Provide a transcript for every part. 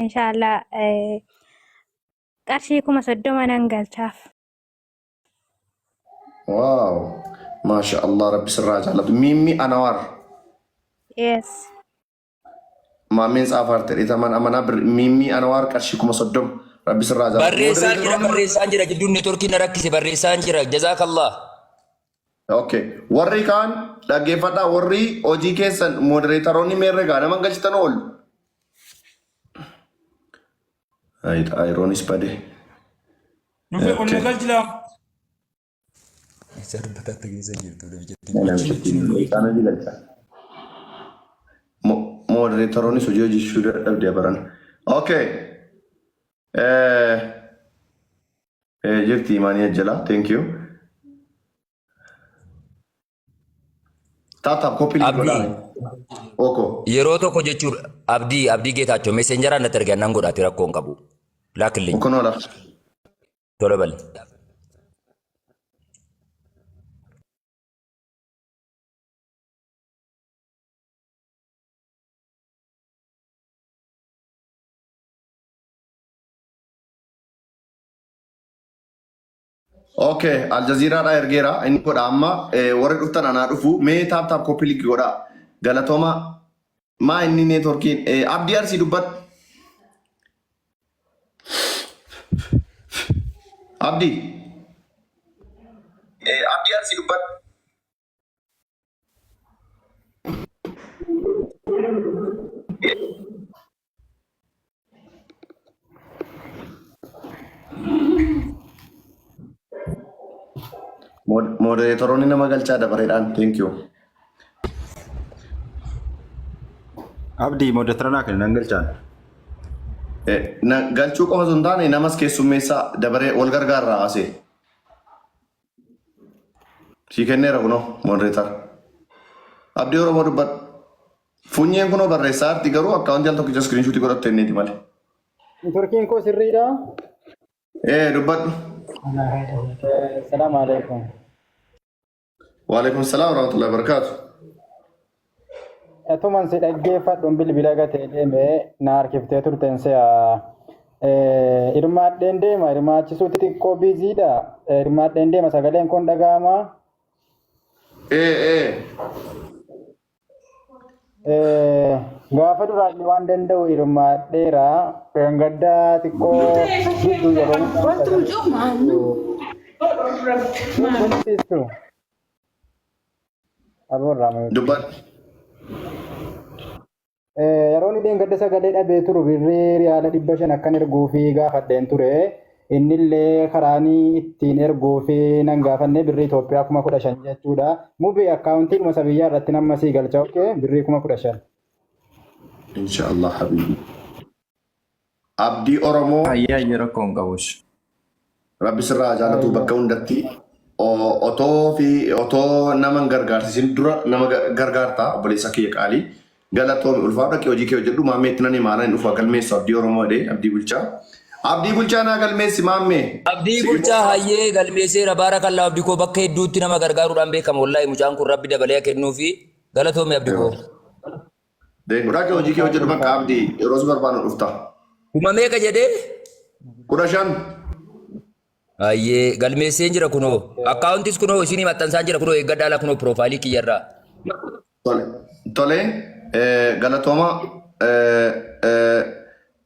Inshaallah qarshii 30,000 nan galchaaf. Waaw. Maasha Allah rabbi sirraa jaalatu. Miimmi Anawaar. Yes. Maammeen tsaafaar ta'e taman amanaa Miimmii Anawaar qarshii 30,000 rabbi sirraa jaalatu. Barreessaan jira Modereetoroonni barreessaan jira jidduun neetworkiin na rakkise barreessaan jira jazaakallah. Okay. Warri kaan dhaggeeffadhaa warri hojii keessan modereetaroonni meerre gaa nama galchitan oolu. Ayiroonis bade. Nufi ol nu Okay. galchilaa. Isa dubbataatti keessa jirtu namichatti. Isaan hojii galcha. Modereetaroonnis hojii hojjechuu dadhabde baran. Okay. Eh, Jirti imaanii ajjalaa. Thank you. Tap tap copy link Abdii godhaa. Oko. yeroo tokko jechuudha Abdii Abdii Geetaachoo meseenjaraan natti ergan nan godhaati rakkoo hin qabu. Laakilliin Kunoodha. tola bali. Okay, Al Jazeera dha ergeera. Inni godha amma warri dhuftan anaa dhufu. Mee taap taap copy link godha. Galatooma. Maa inni neetworkiin Abdii Arsii dubbadhu. Abdii. Abdii Arsii dubbadhu. Modereetoroonni nama galchaa dabareedhaan. Thank you. Abdii moderator naa kenni nan galchaan. Galchuu qofa osoo hin taane namas keessummeessaa dabaree wal gargaarraa asee. Sii kenneera kunoo moderator. Abdii Oromoo dubbadhu. Funyeen kunoo barreessaa arti garuu akkaawuntii al tokkicha iskiriinshuutii godhatte inniiti malee. Networkiin koo sirriidha. Ee dubbadhu. Salaamu alaikum. Waalaikum salaam warahmatullahi wabarakaatu. Atuman si dhaggeeffadhuun bilbila gatee deeme na harkiftee turteen se'a. Hirmaadheen deema hirmaachisuutti xiqqoo biiziidha. Hirmaadheen deema sagaleen kun dhaga'ama. Ee ee. Gaafa duraallee waan danda'u hirmaadheera. Gadda xiqqoo gidduu yeroo mucaan Aboorraa mayuu. Dubbadhu. Yeroo inni dheengadda sagalee dhabee turu birrii riyaala 500 akkan erguufi gaafadheen ture. Innillee karaan ittiin erguufi nan gaafanne birrii Itoophiyaa 15,000 jechuudha. Mubee akkaawuntiidhuma isa biyyaa irratti nama sii galcha okay birrii 15,000. Inshallah habibi. Abdii Oromoo Hayyee hayyee rakkoo hin qabus. Rabbi sirraa haa jaalatu bakka hundatti otoo fi otoo nama hin gargaarsisin dura nama gargaarta obboleessa kiyya qaalii galatoomi ulfaadhu dhaqii hojii kee hojjedhu maammee itti nan himaa nan hin dhufa galmeessu Abdii Oromoo jedhee Abdii Bulchaa Abdii Bulchaa naa galmeessi maammee Abdii si Bulchaa hayyee galmeesseera baarakallaa Abdi koo bakka hedduutti nama gargaaruudhaan beekama wallaahi mucaan kun rabbi dabalee haa kennuufi galatoomi Abdi koo. Deemu dhaqii hojii kee hojjedhu bakka Abdii yeroo si barbaannu dhufta. Kuma meeqa jedhee? 15. Hayyee galmeesseen jira kunoo. Akkaawuntis kunoo isinii maxxansaan jira kunoo eeggadhaa laa kunoo piroofaayilii kiyyarraa. Tole. Tole. Galatooma.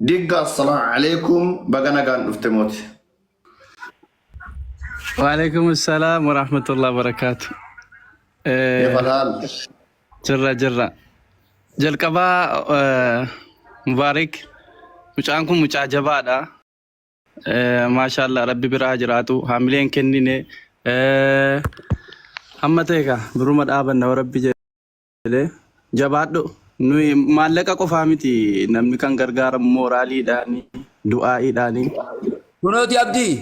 Digga assalaamu alaikum baga nagaan dhufte mooti. Waalaikum assalam warahmatullahi wabarakatuh. Keef alhaal. Jirra jirra. Jalqabaa Mubaarik mucaan kun mucaa jabaadha. Maashaallah rabbi biraa haa jiraatu. Haamilee hin kennine. Hamma ta'e kaa biruma dhaabanna rabbi jedhee. Jabaadhu. Nuyi maallaqa qofaa miti namni kan gargaaramu mooraaliidhaani, du'aa'iidhaani. Kunooti Abdii.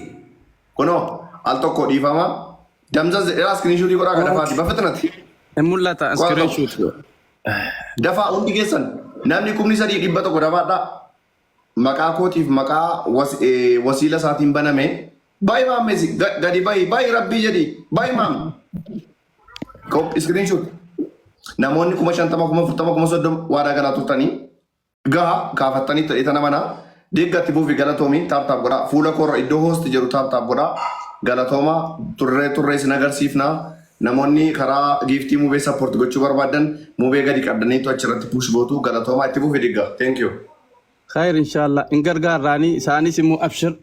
Kunoo al tokko dhiifama. Damzaz jedheera iskiriinshuutii godhaa ka dafaati bafixnati. Hin mul'ata Qo'a tokko. iskiriinshuut. Dafaa hundi keessan namni 3100 dafaadhaa. Maqaa kootiif maqaa wasiila isaatiin baname. Bayi maammeesi gadi bayi bayi rabbii jedhi bayi maam. Iskiriinshuut. Namoonni 50,000 40,000 30,000 waadaa galaa turtanii. Gaha kaafattanii ta'e tana mana deeggatti fuufi galatoomi tap tap godhaa fuula koorra iddoo host jedhu tap tap godhaa galatooma turree turree isin agarsiifna namoonni karaa giiftii mubee support gochuu barbaadan mubee gadi qabdaniitu achirratti push gootu galatooma itti fuufi digga thank you. Khayr inshallah hin gargaarraani isaanis immoo abshir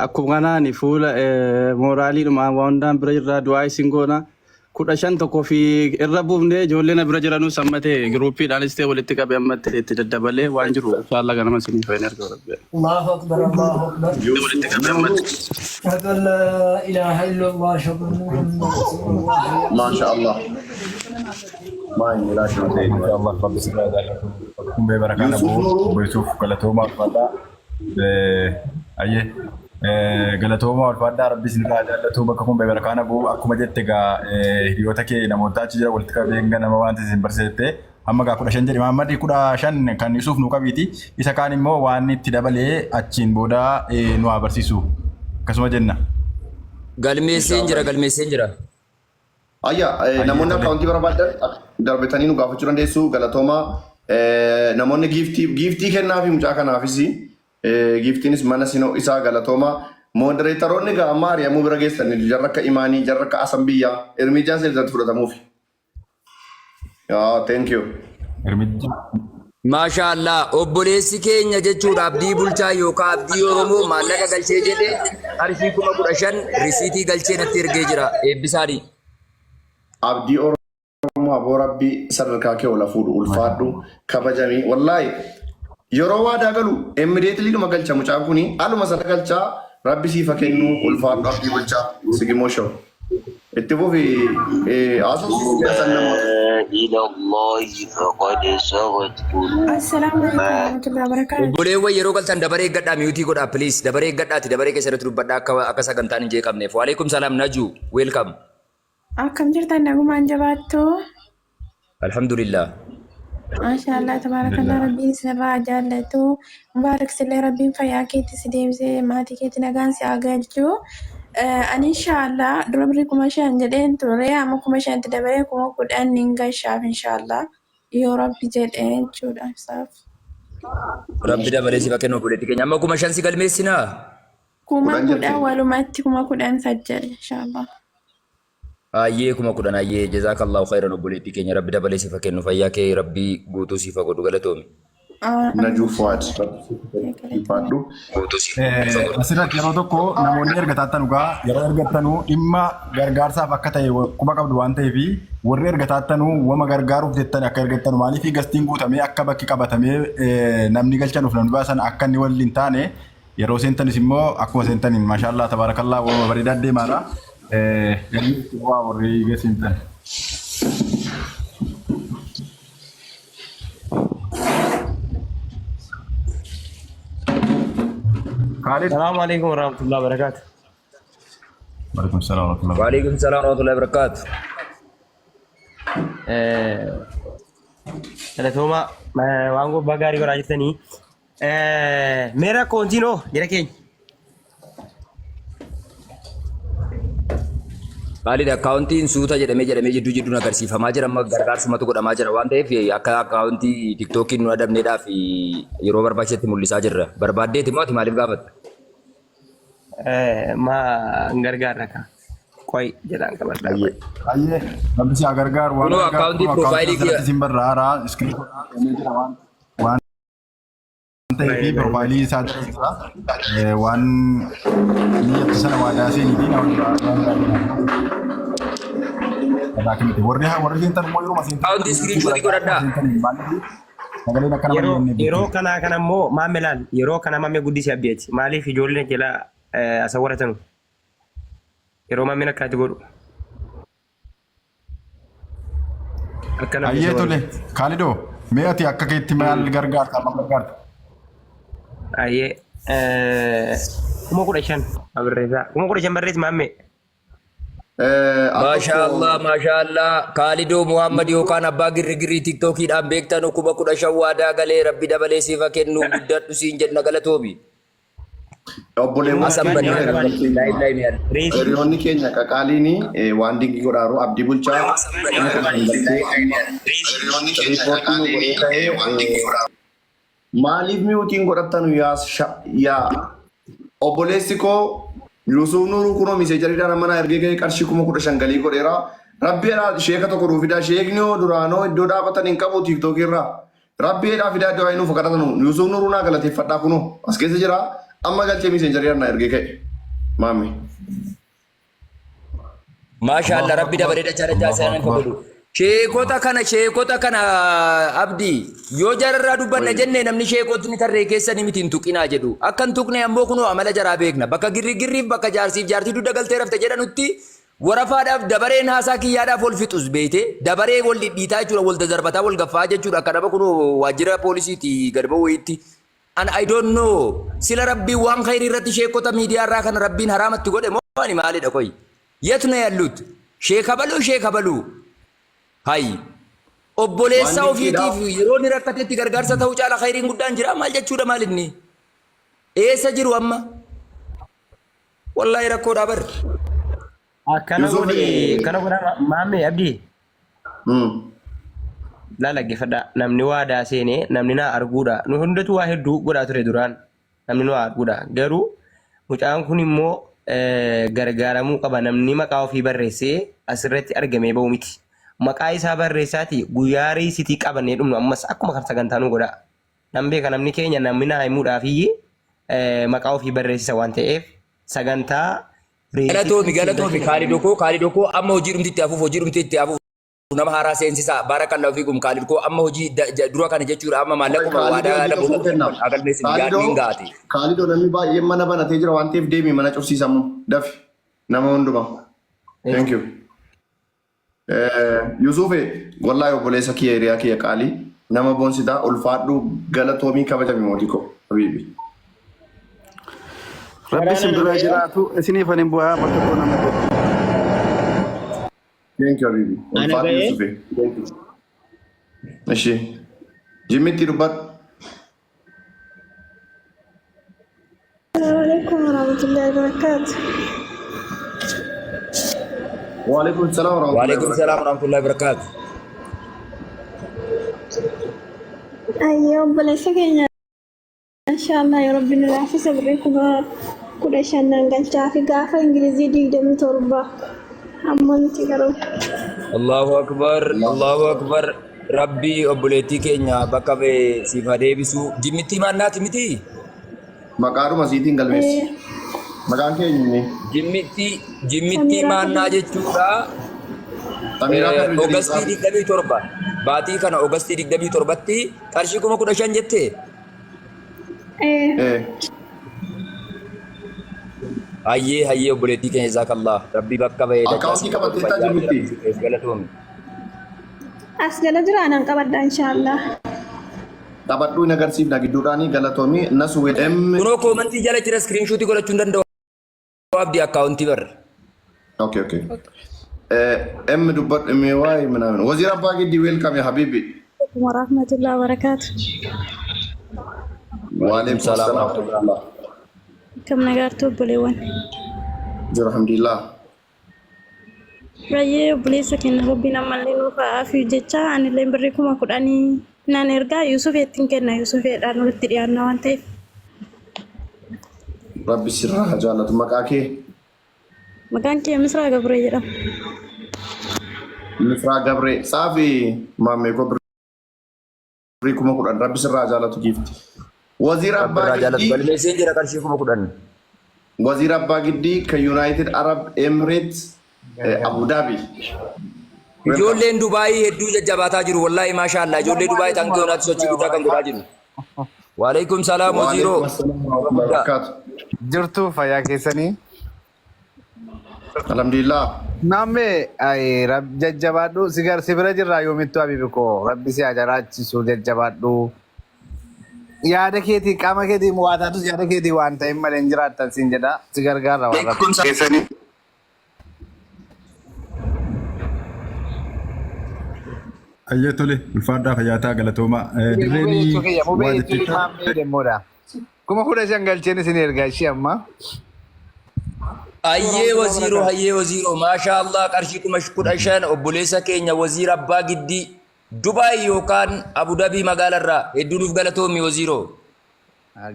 akkuma kanaani fuula mooraaliidhuma waan hundaan bira jirra du'aa isin goona 15 tokko fi irra buufnee ijoollee na bira jiranuu sammatee giruuppiidhaanis ta'e walitti qabee ammatti itti daddabalee waan jiru inshallah ganama isinii fayyina erga rabbi. Allahu Akbar, Allahu Akbar. Yuusuf Nuuruu. Ashhadu an la ilaha illallah, ashhadu anna Muhammadan rasulullah. Maasha Allah. Maa inni laachuu ta'e. Masha Allah rabbi sirraa jaalatu. Kun bee barakaa Yuusuf naboo Nuuruu. obbo Yuusuf galatoomaa ulfaadhaa. Ayyee galatoomaa ulfaadhaa rabbi isinirraa jaallatu bakka kun bee barakaa naboo akkuma jette egaa hiriyoota kee namoota achi jira walitti qabee hanga nama waan isin barsiiste hamma gaa 15 jedhe Mahammad 15 kan Yuusuf nu qabiiti isa kaan immoo waan itti dabalee achiin booda nu haa barsiisu akkasuma jenna. Galmeesseen jira galmeesseen jira. Ayya, Ayyee namoonni tole. akkaawuntii barbaadan darbitanii nu gaafachuu dandeessu. Galatooma. Namoonni giiftii giiftii kennaafi mucaa kanaafis giiftiinis mana sinoo isaa galatooma. Moodereetaroonni egaa amma ari'amuu bira geessan jarra akka Imaanii, jarra akka Asan biyyaa Irmiijaan seensatti fudhatamuufi. Yaa, thank you. Irmijja. Maashaa Allah obboleessi keenya jechuudha Abdii Bulchaa yookaan Abdii Oromoo maallaqa galchee jedhe qarshii 15,000 risiitii galchee natti ergee jira eebbisaadhi. Abdii Oromoo aboo rabbi sadarkaa kee ol fuudhu ulfaadhu kabajami wallaahi yeroo waadaa galu immediately dhuma galcha mucaan kuni aluma sana galchaa rabbi siif haa kennu ulfaadhu Abdii Bulchaa sigimoo show. Itti fufi haasofsiisi san namoota. إلى الله فقد سغت Assalaamu alaikum قلوبكما warahmatullahi wabarakatuh. Obboleewwan yeroo galtan dabaree eeggadhaa miyuutii godhaa please dabaree eeggadhaati dabaree keessatti dubbadhaa akka akka sagantaan hin jeeqamneef. Waalaikum salaam Najuu welcome. Akkam jirtan nagumaan jabaattu? Alhamdulillah. Maashaallah tabaarakallah rabbiin isinirraa haa jaallatu. Mubaarak sillee rabbiin fayyaa keetti si deebisee maatii keetti nagaan si haa galchu. Ani inshaallah dura birrii 5,000 jedheen ture amma 5,000tti dabalee 10,000 nin gashaaf inshaallah yoo rabbi jedhe jechuudha isaaf. Rabbi dabalee siif haa kennu obboleetti keenya. Amma 5,000 si galmeessinaa? Kuma 10 jette. 10 walumatti 10,000 sajjale inshaallah. Hayyee 10,000 hayyee jazaakallahu khayran obboleettii keenya rabbi dabalee siif haa kennu fayyaa kee rabbi guutuu siif haa godhu galatoomi. Najuu Fuad rabbi siif haa kennu ulfaadhu. Guutuu siif haa godhu. Asirratti yeroo tokko namoonni ergataattan dhugaa yeroo ergattanu dhimma gargaarsaaf akka ta'e quba qabdu waan ta'eef warri ergataattanu wama gargaaruuf jettan akka ergattanu maaliif gastiin guutamee akka bakki qabatamee namni galchanuuf namni baasan akka inni waliin hin taane Yeroo seentanis immoo akkuma seentaniin maashaallah tabaarakallaa waanuma bareedaa deemaadha. Galmi itti bu'aa warri seentan. Kaalid. Salaamu alaikum warahmatullahi wabarakatuh. Waalaikum salaam warahmatullahi. Waalaikum salaam warahmatullahi wabarakatuh. Galatooma waan gubbaa gaarii godhaa jirtanii. Mee rakkoontiin hoo jara keenya. Maalidha akkaawuntiin suuta jedhamee jedhamee jidduu jidduun agarsiifamaa jira amma gargaarsumatu godhamaa jira waan ta'eef akka akkaawuntii tiktookiin nu adabneedhaaf yeroo barbaachisetti mul'isaa jirra. Barbaaddeeti moo ati maaliif gaafatta? Maa hin gargaarra kaa. Qoy jedhaan qabadhaa qoy. Ayyee. Ayyee rabbi si haa gargaaru waan Kunoo gargaaru akkaawuntii kunoo akkaawuntii piroofaayilii asirratti kiyya isin barraa haaraa iskiriin godhaa deemee jira waan waan ta'ee fi piroofaayilii isaa jala jira. Waan niyyatti sana waadaa seenii fi nama biraa waan biraa irraa kennite. Warri warri seentan immoo yeruma seentan akkaawuntii iskiriinshootii godhadhaa. seentaniin maaliif sagaleen akka nama Yeroo hin jenne yeroo beektu. kanaa kana immoo maamme laal yeroo kana maamme guddisi abbeeti maaliif ijoolleen jala asawwaratanu yeroo maammeen akkanatti godhu. Akka namni Ayyee isa tole barbaadu. Kaalidoo mee ati akka keetti maal gargaarta maal gargaarta? Ayyee 15,000 barreessaa. 15,000 barreessi maammee. Al Maashaa tokko Allah maashaa Allah Kaalidoo Muhammad yookaan abbaa girrigirrii tiktookiidhaan beektanu 15,000 waadaa galee rabbi dabalee siif haa kennu guddadhu siin jenna galatoomi. Obboleewwan Asan keenya bannaa hiriyoonni keenya laayif laayif yaadda. Reesii hiriyoonni keenya qaqaaliin waan dinqii godhaaru abdii bulchaa 5,000 galchee amma riipoortii nu godhee ka'ee Maaliif miyuutiin godhattanu yaa yaa obboleessi koo Yuusuf Nuuruu kunoo miseejariidhaan amma naa ergee gahee qarshii 15,000 galii godheera. Rabbi jedhaa sheeka tokko nuu fidaa sheekni hoo duraanoo iddoo dhaabatan hin qabu tiiktookii irraa. Rabbi jedhaa fidaa iddoo nuuf kadhatanu Yuusuf Nuuruu naa galateeffadhaa kunoo as keessa jira amma galchee miseejariidhaan naa ergee ka'e. Maamme. Maasha Allah Allahu rabbi Akbar. dabalee dachaa dachaa Allahu isaan akka Akbar. godhu. Sheekota kana sheekota kana abdi yoo jararraa dubbanna Wayii. jenne namni sheekotni tarree keessanii miti hin tuqinaa jedhu. Akka hin tuqne ammoo kunoo amala jaraa beekna. Bakka girri girriif bakka jaarsiif jaartii dugda galtee rafte jedhanutti warafaadhaaf dabareen haasaa kiyyaadhaaf wal fixus beeyte dabaree wal dhidhiitaa jechuudha wal dadarbataa wal gaffaa jechuudha akka nama kunoo waajjira poolisiiti gad ba'u wayiitti. An I don't know sila rabbiin waan khayrii irratti sheekota miidiyaa irraa kana rabbiin haraamatti godhe moo ani maalidha qoy yet na yallut sheeka baluu sheeka baluu hay Waan obboleessaa dinqiidha. ofiitiif yeroo inni rakkatetti gargaarsa ta'uu caala khayriin guddaan jira maal jechuudha maal inni eessa jiru amma wallahi rakkoodhaa bar Akkana Yusuf godhi akkana godha maammee abdii. Hmm. Laa dhaggeeffadhaa namni waadaa seenee namni naa arguudha nu hundatu waa hedduu godhaa ture duraan namni nu arguudha garuu mucaan kun immoo gargaaramuu qaba namni maqaa ofii barreessee asirratti argamee ba'u miti maqaa isaa barreessaati guyyaa riisitii qabannee dhumnu ammas akkuma kan sagantaa nu godhaa nan beeka namni keenya namni naa himuudhaaf iyyee maqaa ofii barreessisa waan ta'eef sagantaa Galatoomi riisitii galatoomi galchina Kaalidoo koo Kaalidoo koo amma hojii dhumti itti hafuuf hojii dhumti itti hafuuf nama haaraa seensisaa baarakallahu fiikum Kaalid koo amma hojii dura kana jechuudha amma Qoy maallaquma Kaalidoo waadaa hojii namoota tokko kennaaf. dhufan agalmeessin Kaalidoo yaadniin gaate. Kaalidoo namni baay'een mana banatee jira waan ta'eef deemi mana cufsiisamu dafi nama hundumaa. Thank you. Yusufe wallahi obboleessa kiyya hiriyaa kiyya qaalii nama boonsitaa ulfaadhu galatoomii kabajami mootii koo habiibi. Rabbi isin bira jiraatu isiniif ani bu'aa bakka koo nama godhu. Thank you habiibi. Ana Ulfaadhu ba'ee Yusufe. Thank you. Ishi. Jimmitti dubbadhu. Assalamualaikum warahmatullahi wabarakatuh. Waalaikum salaam warahmatullahi Waalaikum salaam wabarakatuh. warahmatullahi wabarakatuh. Ayyee obboleessa keenya inshaallah yoo rabbi nu laaffise birrii 15,000 naan galchaa fi gaafa Ingilizii 27 amma miti garuu. Allahu akbar Allahu Allahu akbar. akbar Rabbi obboleettii keenya bakka ba'e siif haa deebisu. Jimmittii maannaati miti? Maqaadhuma siitiin galmeessi. Ee, Maqaan kee eenyu? Jimmittii jimmittii Samiiraa maannaa Kadir. jechuudha. Samiiraa Kadir jedhii Ogastii tsaafi. 27 baatii kana Ogastii 27tti qarshii 15,000 jettee? Ee, Ee. Hayyee hayyee obboleettii keenya jazaakallah. Rabbi bakka ba'ee dachaa Akkaawuntii siif haa godhu qabatteettaa fayyaa kee jirmitti. rabbi si keessa galatoomi. as jala jira nan qabadha inshaallah. Taphadhuu hin agarsiifna gidduudhaanii galatoomii nasu M. Kunoo koomantii jala jira iskiriinshuutii godhachuu hin danda'u abdii akkaawuntii barra. Okay, okay. M dubbadhu M waa'ee minaamin. Waziir Abbaa Giddii welcome ya habibi. Warahmatullahi wabarakatuh. Waalaikum Waalaikum salaam salaam warahmatullah. warahmatullah. Akkam nagaartuu obboleewwan. Jira alhamdulillah. Baay'ee obboleessa keenya rabbiin ammallee nuuf haa aafiyu jecha anillee birrii 10,000 nan ergaa Yuusufeettiin kenna Yuusufeedhaan walitti dhiyaanna waan ta'eef. Rabbi sirraa haa jaallatu maqaa kee. Maqaan kee Misraa Gabree jedhama. Misraa Gabree tsaafi maammee koo birrii 10,000 rabbi sirraa haa jaalatu giifti. Waziir Rabbi Abbaa irraa jaalatu Giddii galmeesseen jira qarshii 10,000. Waziir Abbaa Giddii kan United Arab Emirates Abu Dhabi. Welcome. Ijoolleen Dubaayii hedduu jajjabaataa jiru wallaahi maashaa Allah ijoollee Dubaayii Salaamu tan alaikum yoonaatti sochii warahmatullahi guddaa kan godhaa wabarakatuh. jiru. Waalaikum salaam Waalaikum waziiroo. assalam warahmatullahi Guddaa. wabarakatuh. Jirtuu fayyaa keessanii. Alhamdulillah. Namme ay rab jajjabaadhu si gar si bira jirraa yoomittuu habibi koo rabbi si haa jiraachisu jajjabaadhu. Yaada keetii qaama keetii waa taatus yaada keetii waan ta'in malee hin jiraattan siin jedha si gargaarra waan rabbi. Keessanii. Ayyee tole ulfaadhaa fayyaataa galatoomaa. Mubee Dirreen jechuu kiyya mubee waa jechuun jetteetta. maammee demmoodha. 15,000 galcheen isin erga ishee amma. Hayyee waziiroo hayyee waziiroo maashaa Allah qarshii 15,000 obboleessa keenya waziira abbaa giddii Dubaay yookaan Abu Dhabii magaalarraa hedduu nuuf galatoomi Waziiroo.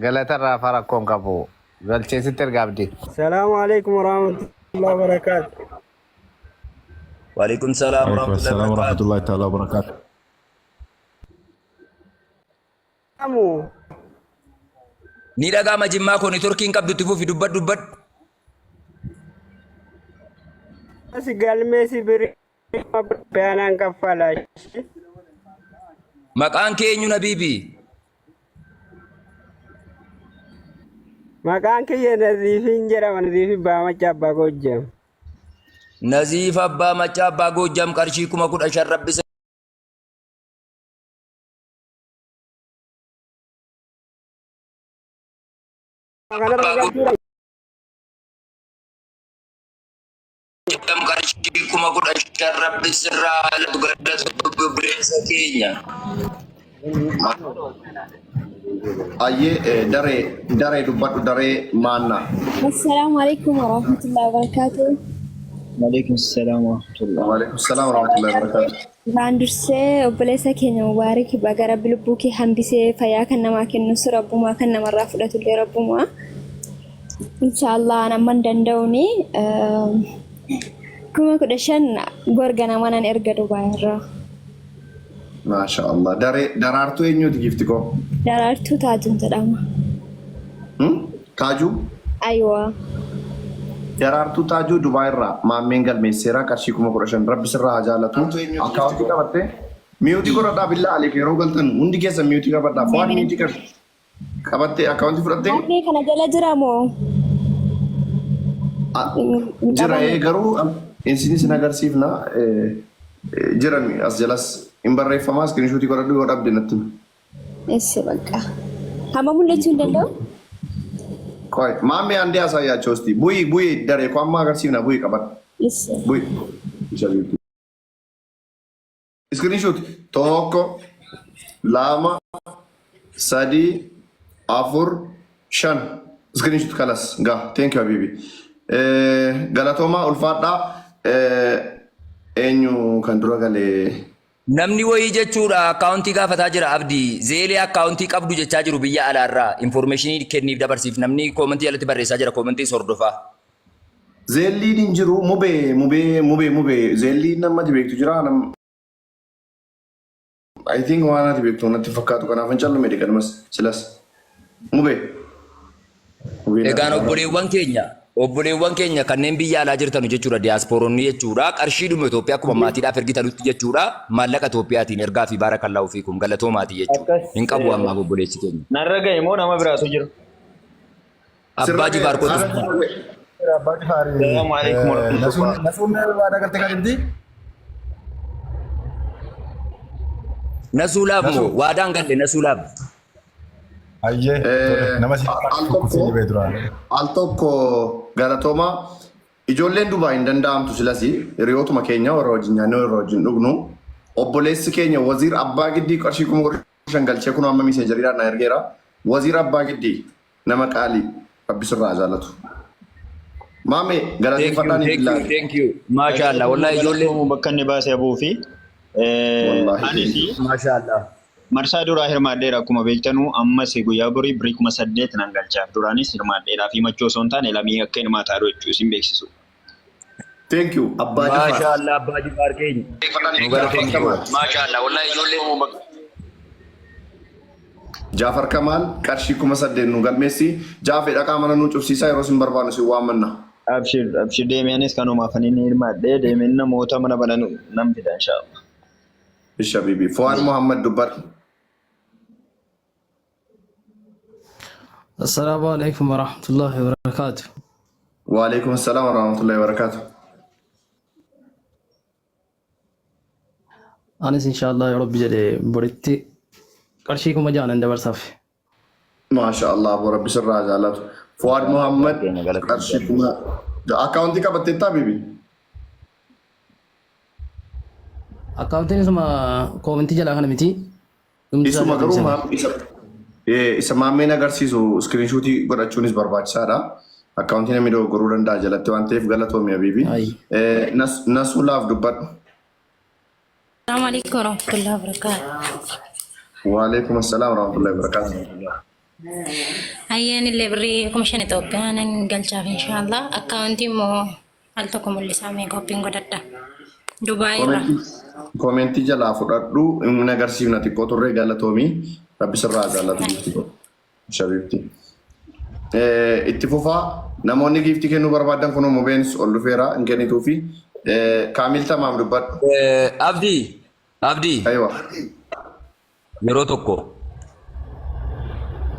Galata irraa afaa rakkoon qabu. Galchee sitti erga abdi. Salaamu alaikum warahmatullahi wabarakatuh. Waalaikum salaam Waalaikum warahmatullahi assalam wabarakatuh. warahmatullahi ta'ala wabarakatuh. Amu. Ni dhaga'ama jimmaa koo neetworkiin qabdu itti fufi dubbadhu dubbadhu. Asi galmee si birii bayaanaan kaffala. Maqaan kee eenyu Nabiibi? Maqaan kiyya Naziifiin jedhama. Naziifi Baamacha Abbaa Goojjam. Naziif Abbaa Maccaa Abbaa Goojjam qarshii 15,000 rabbi Kanarra galchuudha. Goojjam qarshii 15,000 rabbi sirraa haalatu galatu obboleessa keenya. Ayyee daree daree dubbadhu daree maannaa. Assalaamu alaikum warahmatullahi wabarakatuh. Waalaikum salam warahmatullah. Waalaikum salaam warahmatullahi wabarakatuh. Duraan dursee obboleessa keenya Mubaarik baga rabbi lubbuu kee hambisee fayyaa kan namaa kennus rabbumaa kan namarraa fudhatullee rabbumaa. Inshaallah an amman danda'uuni 15,000 bor ganama nan erga Dubaay irraa. Maasha Allah. Daree daraartuu eenyuuti giifti koo? Daraartuu Taajuun jedhama. Hmm? Taajuu? Ayiwaa. Daraartuu Taajuu Dubaay irraa maammeen galmeesseera qarshii 15,000 rabbi sirraa haa jaalatu. Akkaawuntii qabattee miyuutii godhadhaa billaa aleef yeroo galtan hundi keessan miyuutii qabadhaa. Fu'aad miyuutii qabi. Qabattee akkaawuntii fudhattee? Maammee kana jala jira moo? Hin Jira qabame. garuu isin isin agarsiifna jira as jalas hin barreeffamaa iskiriinshuutii godhadhu yoo dhabde natti himi. Essi bakka. Hamma mul'achuu hin danda'u? Qoy maammee andee asaayyaachoo isti bu'ii bu'ii daree koo amma agarsiifna bu'ii qabadhu Essi. bu'ii. Isa beektu. Screenshot tokko, lama, sadii, afur, shan. Screenshot kalas gaa. Thank you Habibi. Galatoomaa ulfaadhaa. Eenyu kan dura galee? Namni wayii jechuudha akkaawuntii gaafataa jira Abdi. Zeelee akkaawuntii qabdu jechaa jiru biyya alaarraa. Infoormeeshinii kenniif dabarsiif. Namni koomentii jalatti barreessaa jira. Koomentii hordofaa. Zeelliin hin jiru mubee mubee mubee mubee zeelliin nama ati beektu jira nam I think waan ati beektu natti fakkaatu kanaaf hin callume dhiqanumas silas mubee. Mubee Egaan obboleewwan keenya obboleewwan keenya kanneen biyya alaa jirtanu jechuudha diyaaspooronni jechuudha qarshiidhuma Itoophiyaa akkuma maatiidhaaf ergitanutti jechuudha maallaqa Itoophiyaatiin ergaa fi baarakallaahu fiikum galatoomaati jechuudha Akkas hin qabu ammaaf obboleessi keenya. Narra ga'e moo nama biraatu jira? Abbaa Jifaar kootu. Abbaa Jifaar Salaamu alaikum warahmatullah. Nasuun waadaa galtee kan jirti? Nasuulaaf moo waadaan galle nasuulaaf. Ayyee nama si Al tokko al tokko galatoomaa ijoolleen Dubaay hin danda'amtu silasi hiriyootuma keenya warra wajjin nyaannee warra wajjin dhugnu obboleessi keenya waziir abbaa giddii qarshii 15,000 galchee kunoo amma miisenjeriidhaan na ergeera waziir abbaa giddii Nama qaalii Rabbi sirraa haa jaalatu. Maame Thank you, galateeffadhaan thank you, billaahi. thank you. Maasha Allah. Wallahi ijoolleen. Galatoomu bakka inni baase abuu fi Wallaahi anis thank you. Maasha Allah. marsaa duraa hirmaadheera akkuma beektanu ammas guyyaa borii birrii 8,000 nan galchaaf duraanis hirmaadheeraa fi machoo osoo hin taane lamii akka hirmaataa jechuu isin beeksisu. Thank you Abbaa Jifaar. Maasha Allah Abbaa Jifaar keenya. Nu galatoomi. Maasha Allah. Wallahi ijoolleen. Jaafar Kamaal qarshii 8,000 nu galmeessi. Jaafee dhaqaa mana nu cufsiisaa yeroo isin barbaannu isin waammanna. Abshir abshir deemee anis kanumaaf ani ni hirmaadhee deemeen namoota mana banan nan fida inshaallah. Ishi habibi. Fuwaad Muhammad dubbadhu. Assalaamu alaikum warahmatullahi wabarakatuh. Waalaikum assalam warahmatullahi wabarakatuh. Anis inshaallah yoo rabbi jedhe boritti qarshii 6,000 nan dabarsaaf. Maasha Allah abboo rabbi sirraa haa jaalatu. Fuwaad Muhammad qarshii kuma akkaawuntii qabatteettaa bibi? Akkaawuntiin isuma koomentii jalaa kana miti. Dhumti isaa Isuma garuu deebisanii. maam isa isa maammeen agarsiisu iskiriinshuutii godhachuunis barbaachisaadha. Akkaawuntii namni dogoggoruu danda'a jalatti waan ta'eef galatoomi Habiibi. Nasuu laaf dubbadhu. Assalamu alaikum warahmatullahi wabarakatuh. Waalaikum assalaam warahmatullahi wabarakatuh. Ayyaan illee birrii 5,000 Itoophiyaa nan galchaaf inshaallah. Akkaawuntii immoo al tokko mul'isaa mee qophiin godhadha. Dubaay irraa. Koomentii jalaa fudhadhu hin agarsiifna xiqqoo turre galatoomii rabbi sirraa haa jaallatu giiftii koo. Shabiibti. Itti fufaa namoonni giiftii kennuu barbaadan kun mubeenis ol dhufeera hin kennituufi. Kaamil Tamaam dubbadhu. Abdii Abdii. Aywa. Yeroo tokko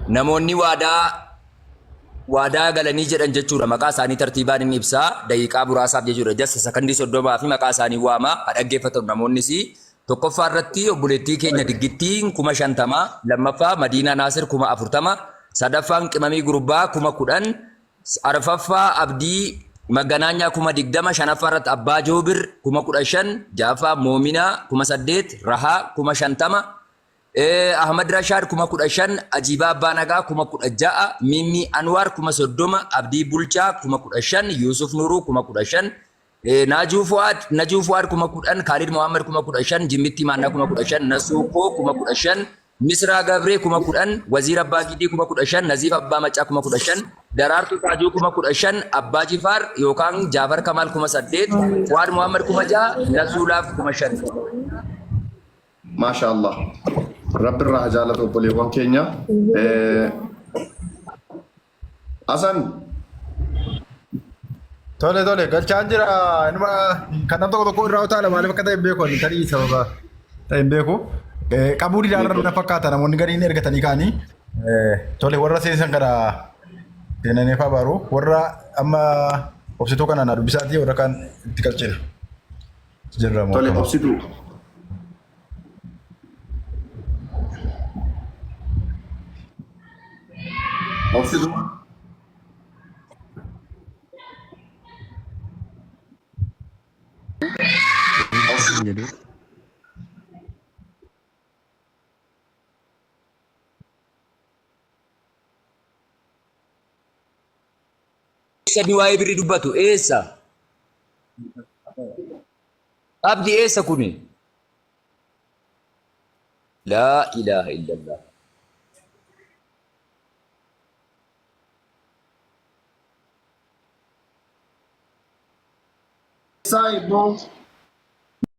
namoonni waadaa waadaa galanii jedhan jechuudha maqaa isaanii tartiibaan inni ibsaa daqiiqaa muraasaaf jechuudha jassa sakandii 30 fi maqaa isaanii waamaa haa dhaggeeffatan namoonnis tokkoffaa irratti obboleettii keenya diggittiin 50,000 lammaffaa Madiinaa Naasir 40,000 sadaffaan Qimamii Gurbaa 10,000 arfaffaa Abdii Maganaanyaa 20,000 shanaffaa irratti Abbaa Joobir 15,000 ja'affaa Moominaa 8,000 Rahaa 50,000 Ahmad Rashaad 15,000 Ajiibaa Abbaa Nagaa 16,000 Miimmii Anwaar 30,000 Abdii Bulchaa 15,000 Yuusuf Nuruu 15,000 Naajuu Fu'aad Najuu Fu'aad 10,000 Kaalid Mohaammed 15,000 Jimmittii Maannaa 15,000 Nasuu Koo 15,000 Misraa Gabree 10,000 Waziir Abbaa Gidii 15,000 Naziif Abbaa Maccaa 15,000 Daraartuu Taajuu 15,000 Abbaa Jifaar yookaan Jaafar Kamaal 8,000 Fu'aad Mohaammed 6,000 Nasuu Laaf 5,000. Maasha Allah. Rabbi irraa haa jaalatu obboleewwan keenya. Hasan. Tole tole galchaan jira inuma kan nam tokko tokko irraa utaala maaliif akka ta'e hin beeku ani tarii sababa ta'e hin beeku. Qabuu didaa irra na fakkaata namoonni gariin ergatanii ka'anii. Tole warra seensan kana seenanii fa'aa baaru warra amma obsituu kana na dubbisaatii warra kaan itti galchina. Jirra moo Tole akkam? obsituu. Obsituu. Jedhu. Eessa inni waa'ee birrii dubbatu? Eessa? Abdi eessa kuni? Laa ilaaha illallah. Eessaa ibboo?